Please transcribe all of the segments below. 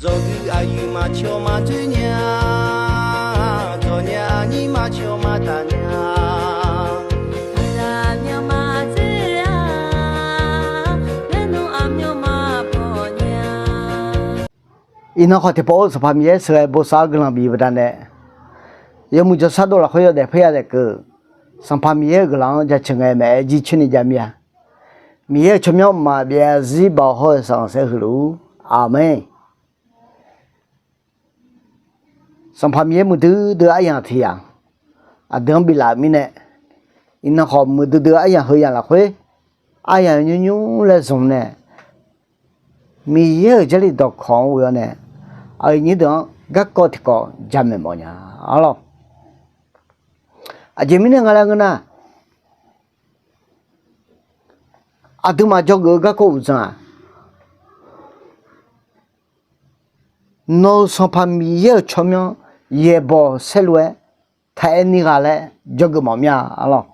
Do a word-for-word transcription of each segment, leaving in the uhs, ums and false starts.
Dzawqdui aqyuif maqcawq maqdzoer nya, dzawqnya aqnyir maqcawq maqtaf nya. Aqyawfmaf dzoer-a, laer nawr aqmyanluf maqpawf nya. Iqnan khawf tiqpawf-eu Sanqpaq Miqyaer sheuqghae bosav-awr guiqlanq bif baqdanae, yawmuiq jawrshar dov lafkhoer yawdaef poerya daef keuv, Sanqpaq Miqyaer-euq guiqlanq-anr jaceuq ngae maeq-aer jircoer ni jav mir-a. Miqyaer-euq tsawrmyanr maqbyav zarzir baoq hawr-eu sanqsanr huiq luf-ur. Aqmeq. Sanqpaq Miqyaer muiqdui dui-eu aryamq tiq yamq aqdui-anr biflaf-euq mirnae, iqnan khawf muiqdui dui-eu aryamq heu yamq lafkhoer aryamq nymr nymr laer zmq nae, Miqyaer-euq Jarlif dawqkawq-anr ghoe-awr nae, aqyuif nyir deuq-anr garkawv tiqkawv jamaeq mawf nya-a lawq. Aqjeq mirnae nga laer ngeur nar, aqduimaf dzawgeuf-eu garkawv uqdzan-aq, nawq-euq Sanqpaq Miqyaer-euq tsawrmyanr yaeqbawq saerlu-aer taq-aer ni ghaq laer dzawgeuf mawf mir-a lawq.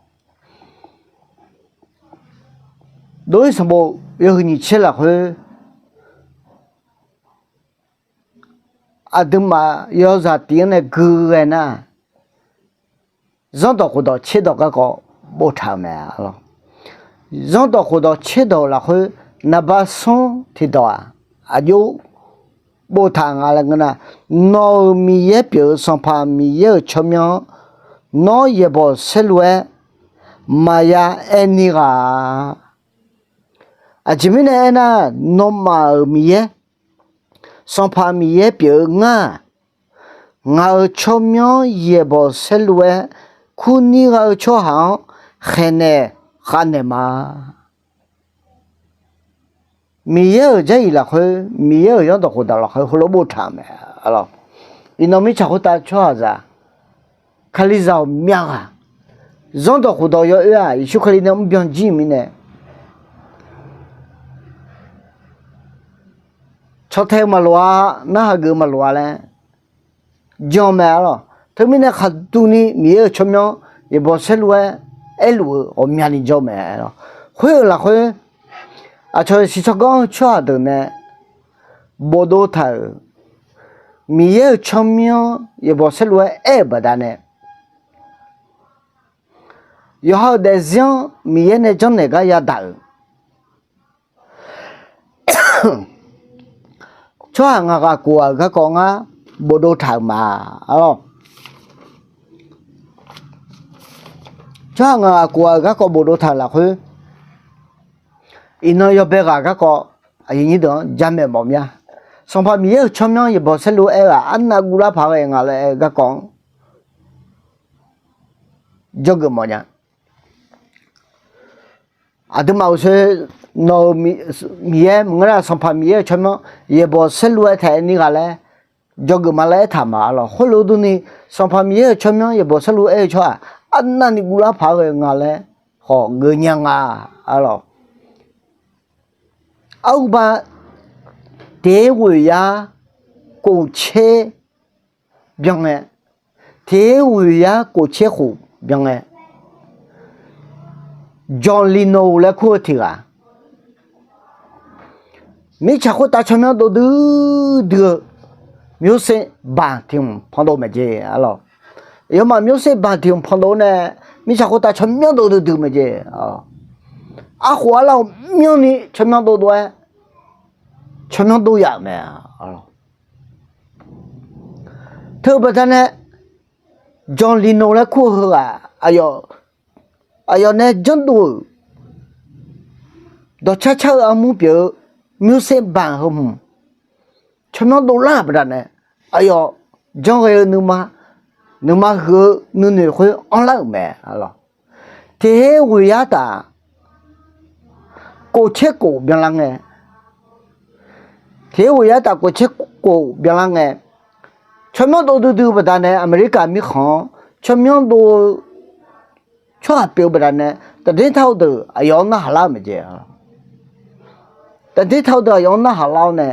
Dov-ir sanqbof yawhuiq nyiq tser lafkhoer, aqduimaf yawzaq tif-anr nae gui ghae nar, zanrdawq khofdawq tserdawq garkawv boftaq-euq mae lawq. Zanrdawq khofdawq tserdawq-euq lafkhoer naqba smr tiqdawq-aq, aqjox boftaq nga laer ngeur nar, nawq-euq Miqyaer pyeuf-eu Sanqpaq Miqyaer-euq tsawrmyanr-anr nawr yaeqbawq saerlu-aer maqya aer ni ghaq-a. Aqjeq mirnae aernar, nawmaf-euq Miqyaer, Sanqpaq Miqyaer pyeuf-eu ngar-aq, ngaq-euq tsawrmyanr yaeqbawq saerlu-aer kur nir gha-eu tsawrhaq-anr khaeqnaeq khavnaeq ma. Miqyaer-euq Jarlif lafkhoer, Miqyaer-euq zanrdawq khofdawq lafkhoer heulof boftaq-euq mae lawq. Iqnan mirtsaq khoertav tsawrhaqzaq, Kalizaq ghawqmya ghaq, zanrdawq khofdawq yawoer-aq, Yeqsur Kali nae mrbyan jir-euq mirnae, caw tae-eu maqloq-a, narhaq geuf-eu maqloq-a laer jan mae lawq. Teumirnae khaqduini Miqyaer-euq tsawrmyanr yaeqbawq saerlu-aer aerluf-eu ghawqmyani jawr mae lawq. Khoer-euq lafkhoer, aqcawq yasiq tsawrganr-eu tsawrhaq deuq nae bofdov taq-euq Miqyaer-euq tsawrmyanr yaeqbawq saerlu-aer aer-euq baqdanae, yawqha-euq daefzir-anr Miqyaer nae janrnaeq gar yadaq-euq tsawrhaq ngaq ghaq kof-aq-euq garkawv ngar bofdov taq-euq ma lawq. Tsawrhaq ngaq ghaq kof-aq-euq garkawv bofdov taq-euq lafkhoer, iqnan yawbae ghaq garkawv aqyuif nyir deuq-anr jamaeq mawf mir-a. Sanqpaq Miqyaer-euq tsawrmyanr yaeqbawq saerlu-aer aer-eu-aq, arnav guvlar paq-aer ghae nga laer aer-eu garkawv-anr dzawgeuf mawfnya. Aqduimaf uqshoe nawq-euq Miqyaer maqngeur nar, Sanqpaq Miqyaer-euq tsawrmyanr yaeqbawq saerlu-aer taef-aer ni ghaq laer dzawgeuf ma laer aertaq ma lawq. Khoerlof durni, Sanqpaq Miqyaer-euq tsawrmyanr yaeqbawq saerlu-aer aer-eu tsawrhaq arnavni guvlar paq-aer ghae nga laer khawf geuf nya nga lawq. Arhuba, tiq ghoeq yar kof tser byan ngae, tiq ghoeq yar kof tser khof byan ngae, John Lino laer kur-eu tiq ghaq, mirtsaq khoertav tsawrmyanr dov duidui-eu မျိုးစိတ် baq tiq hmq pandov maeq jeq lawq. Aqyawfmaf မျိုးစိတ် baq tiq hmq pandov nae mirtsaq khoertav tsawrmyanr dov duidui maeq jeq. Arkhof arlar ghawqmyanrni tsawrmyanr dov dov-aer tsawrmyanr dov yaf-euq mae. Teu-eu baqdanae John Lino laer kur-eu heughaq, aqyawf nae janrdov-euq dawqcar car-eu armur pyeuf-eu မျိုးစိတ် baq heu hmq tsawrmyanr dovlar-euq baqdanae, aqyawf janrghae-eu nuima, nuima huiq-eu nuinoeq khoer anrlar-euq mae lawq. Tiq her ghoeq yar taf kof tser kof byanlar ngae, tiq her ghoeq yar taf kof tser kof byanlar ngae, tsawrmyanr dov duidui-eu baqdanae Aqmeqlirkaf mirkhanq-anr tsawrmyanr dov-eu tsawrhaq pyeuf-eu baqdanae, taqder taq-eu deuq aqyawf-anr narhaq lar-eu mae jeq. Taqder taq-eu deuq aqyawf-anr narhaq lar-awr nae,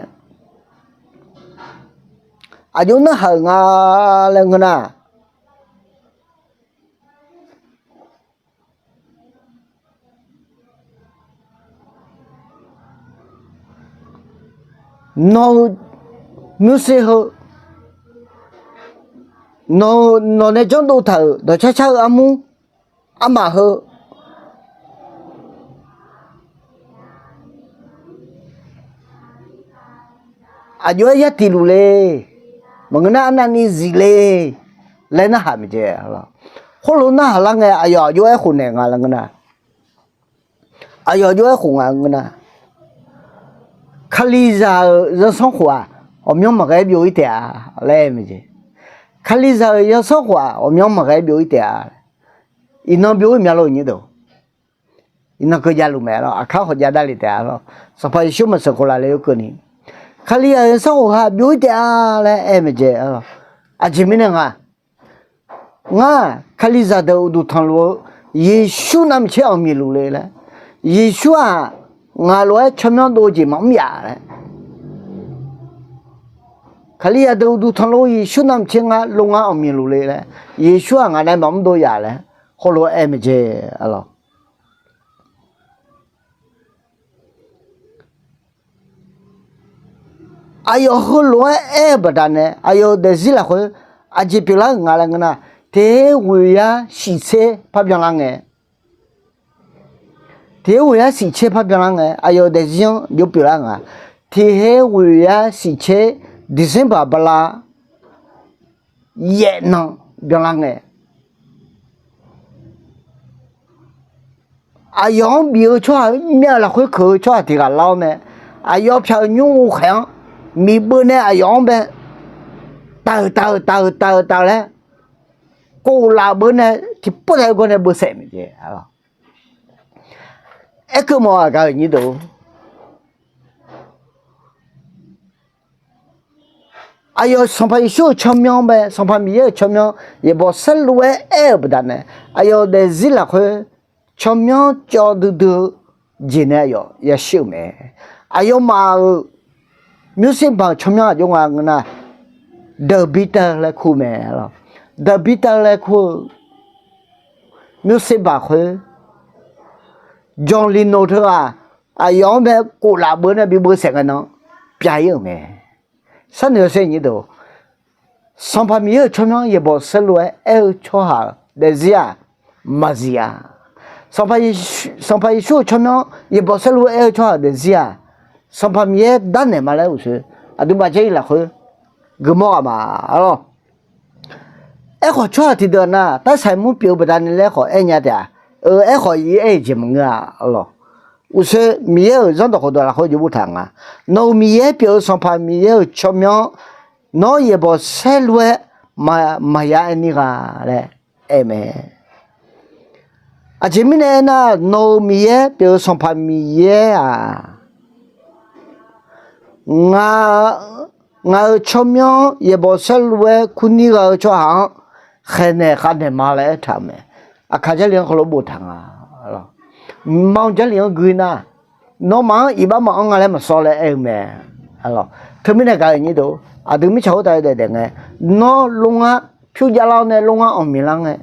aqjox narhaq-euq nga laer ngeur nar, nawq-eu murser heu, nawq nae janrdov taq-euq dawqcar car-eu armur, armaf heu, aqjox-aer yar tiq luf le, maqngeur nar arnavni zif le laer narhaq maeqjeq. Khoerlof narhaq lar ngae, aqyawf aqjox-aer khof naeq nga laer ngeur nar, aqyawf aqjox-aer khof nga ngeur nar, Kalizaq-euq zanrsanrkhof-aq, ghawqmyanr maqghae-aer byov-ir taef-a laer aer maeqjeq. Kalizaq-euq zanrsanrkhof-aq, ghawqmyanr maqghae-aer byov-ir taef-a. Iqnan byov-ir mya lor nyir deuq. Iqnan keuv javluf mae lor, aqkar khawf jav davle taef-a lor. Sanqpaq Yeqsur maqseuq khof laf le-eu keuvni, Kalizaq-euq zanrsanrkhof ha byov-ir taef-a laer aer maeqjeq. Aqjeq mirnae nga, ngar Kalizaq deuq uqduq tanqluf-eu Yeqsur navmaqtser anqmiq luf le laer, Yeqsur-aq ngaq lof-aer tsawrmyanr dov-eu jeq maqmr yaf laer, Kalizaq deuq uqduq tanqluf-eu Yeqsur navmaqtser ngar lof ngar anqmiq luf le laer, Yeqsur-aq ngaq nae maqmr dov yaf laer, heulof-aer aer maeqjeq. Aqyawf heulof-aer aer-eu baqdanae, aqyawf-euq daefzir lafkhoer aqjeq pyeuflar-euq nga laer ngeur nar, tiqher ghoeqyar shif tser par byanlar ngae, tiqher ghoeqyar shif tser par byanlar ngae, aqyawf-euq daefzir-anr jov pyeuflar-eu nga. Tiqher ghoeqyar shif tser December bala yaef nan byanlar ngae, aqyawf-anr bif-eu tsawrhaq, myav-euq lafkhoer keuq-eu tsawrhaq tiq ghaq lar-awr nae, aqyawf pyaq-euq nymr-eu khaeq-anr miqbeu nae aqyawf-anr bae taq-euq taq-euq taq-euq taq-euq taq-euq laer, kof laf beu nae tiqpov taef-aer gawr nae beusaef maeqjeq. Aerkeuv mawf-aq gaq-euq nyir deuq, aqyawf Sanqpaq Yeqsur-euq tsawrmyanr-anr bae, Sanqpaq Miqyaer-euq tsawrmyanr yaeqbawq saerlu-aer aer-euq baqdanae, aqyawf-euq daefzir lafkhoer tsawrmyanr cawv duidui-eu jeq nae aqyawf yashir-euq mae. Aqyawfmaf-euq myawrser baq-euq tsawrmyanr aqjox nga ngeur nar, Daqbitav laer kur mae. Daqbitav laer kur-eu myawrser baq khoer, John Lino teughaq aqyawf-anr bae kof laf beu nae bibeu saef ngae nan pyav-ir-euq mae. Sharnoeq-awr sher nyir deuq, Sanqpaq Miqyaer-euq tsawrmyanr yaeqbawq saerlu-aer aer-eu tsawrhaq-euq daefzir-aq maqzif-a. Sanqpaq Yeqsur-euq tsawrmyanr yaeqbawq saerlu-aer aer-eu tsawrhaq-euq daefzir-aq, Sanqpaq Miqyaer darnaeq ma laer uqshoe aqduimaf jarlif lafkhoer geufmawr ghaq ma. Arlawr, aerkhawf tsawrhaq tiqdeuq nar tarsaq mur pyeuf-eu baqdanae laer khawf aer nya taef-a. Eu, aerkhawf ir aer-eu jeq maqngeur-a. Arlawr, uqshoe Miqyaer-euq zanrdawq khofdawq lafkhoer jawr boftaq nga. Nawq-euq Miqyaer pyeuf-eu Sanqpaq Miqyaer-euq tsawrmyanr nawr yaeqbawq saerlu-aer maqya aer nir gha laer aer mae. Aqjeq mirnae aernar, nawq-euq Miqyaer pyeuf-eu Sanqpaq Miqyaer-aq, ngaq-euq tsawrmyanr yaeqbawq saerlu-aer kur nir gha-eu tsawrhaq-anr khaeqnaeq khavnaeq ma laer aertaq-euq mae. Aqkaq jarlif-anr heulof boftaq nga. Mq-anr jarlif-anr gui nar, nawmaf-anr iqbax maqanr nga laer maqsawr laer aer-eu mae. Teumirnae gaq-euq nyir deuq, aqdui mirtsaq khoertav yawdaef daef ngae, nawr lof ngar pyur javlar-awr nae lof ngar anqmiq lar ngae,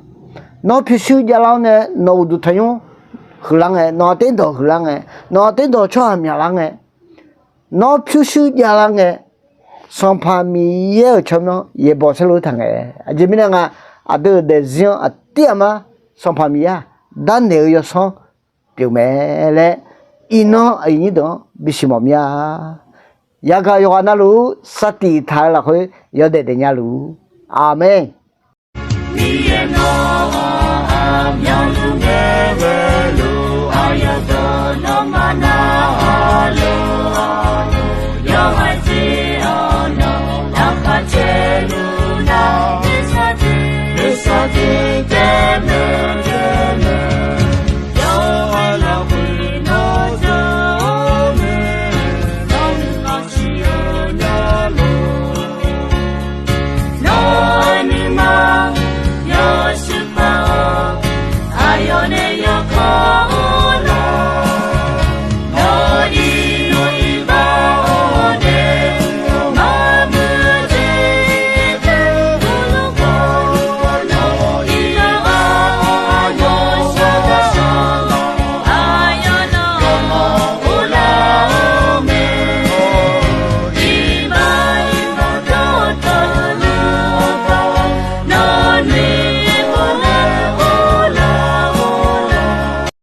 nawr pyurshuir javlar-awr nae nawq uqduq tanqnymr huiqlar ngae, nawq aqter dawq huiqlar ngae, nawq aqter dawq tsawrhaq myaqlar ngae, nawr pyurshuir javlar ngae, Sanqpaq Miqyaer-euq tsawrmyanr yaeqbawq saerlu-aer taq ngae. Aqjeq mirnae nga, aqdui-euq daefzir-anr aqtir aqmar Sanqpaq Miqyaer-aq darnaeq-eu yawsanr pyeuf mae laer, iqnan aqyuif nyir deuq-anr bisiq mawf mir-a. Yagaq yawqghaq navluf-ur sar tiq taq-eu lafkhoer yawdaef daefnya luf-ur. Aqmeq. Miqyaer nawr aqmyanluf ngae ghae luf, aqyawf deuq nawmaf nar